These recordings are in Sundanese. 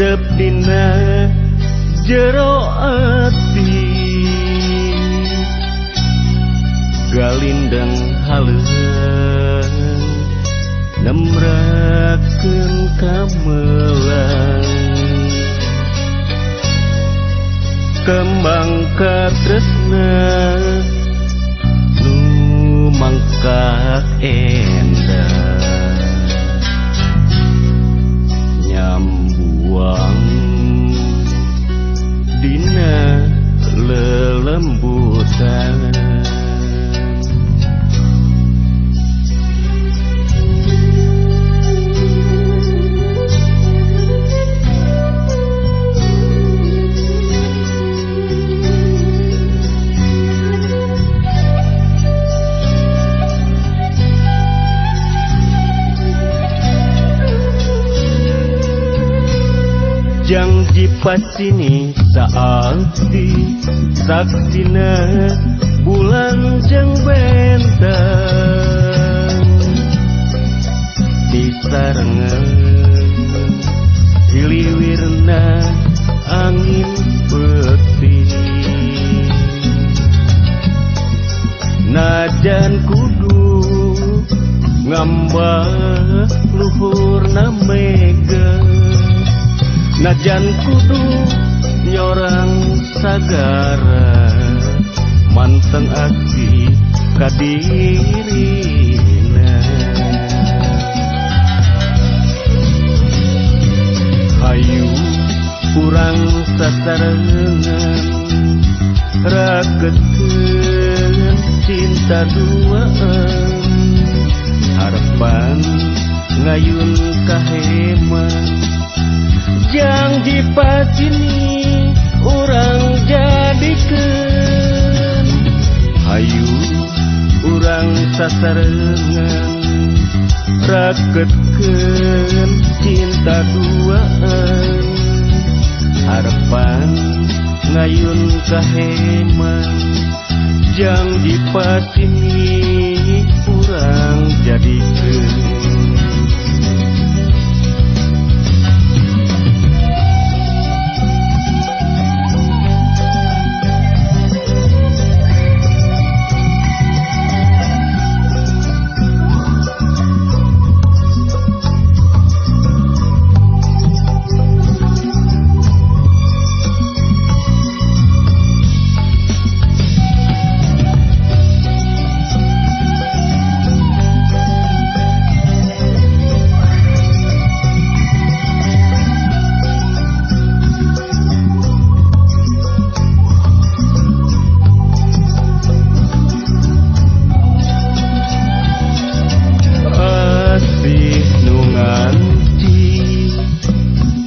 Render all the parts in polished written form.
Entrep dina jero ati, galindang haleung nemrakeun kamelang. Kembang katresna nu mangkak endah, nyambuang dina lelembutan. Janji pasini saati saksina bulan jeung bentang, disarengan hiliwirna angin peuting. Najan kudu ngambah luhurna mega, najan kudu nyorang sagara, manteng asih kadirina. Hayu urang sasarengan, raketkeun cinta duaan, harapan ngayun kaheman. Janji pasini urang jadikeun, hayu urang sasarengan, raketkeun cinta duaan, harapan ngayun kaheman. Janji pasini urang jadikeun.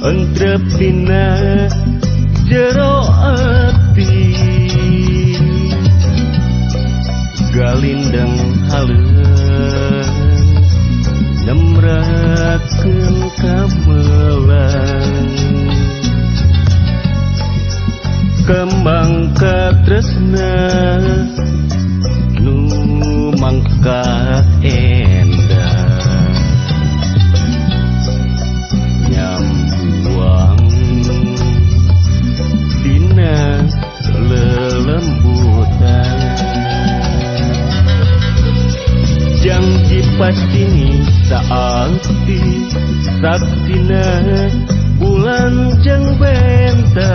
Entrep dina jero ati, galindang haleung nemrakeun kamelang. Kembang katresna nu mangkak endah, nyambuang dina lelembutan. Janji pastini saati saksina bulan jeung bentang,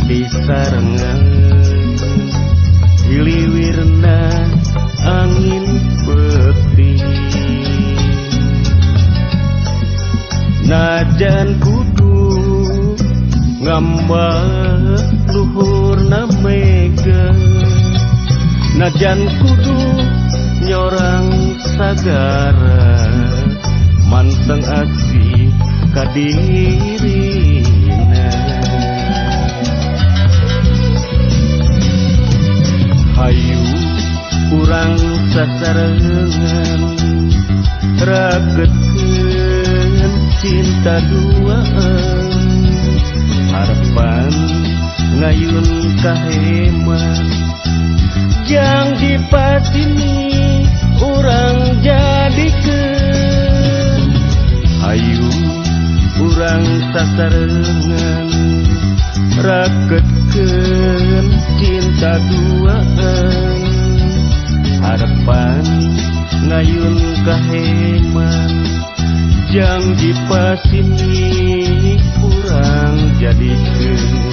disarengan hiliwirna angin peuting. Najan kudu ngambah luhurna mega, najan kudu nyorang sagara, manteng asih kadirina. Hayu urang sasarengan, raketkeun cinta duaan, harapan ngayun kaheman. Janji pasini urang jadikeun, Hayu urang sasarengan, raketkeun cinta duaan. Harapan ngayun kaheman, jang dipasini urang jadikeun.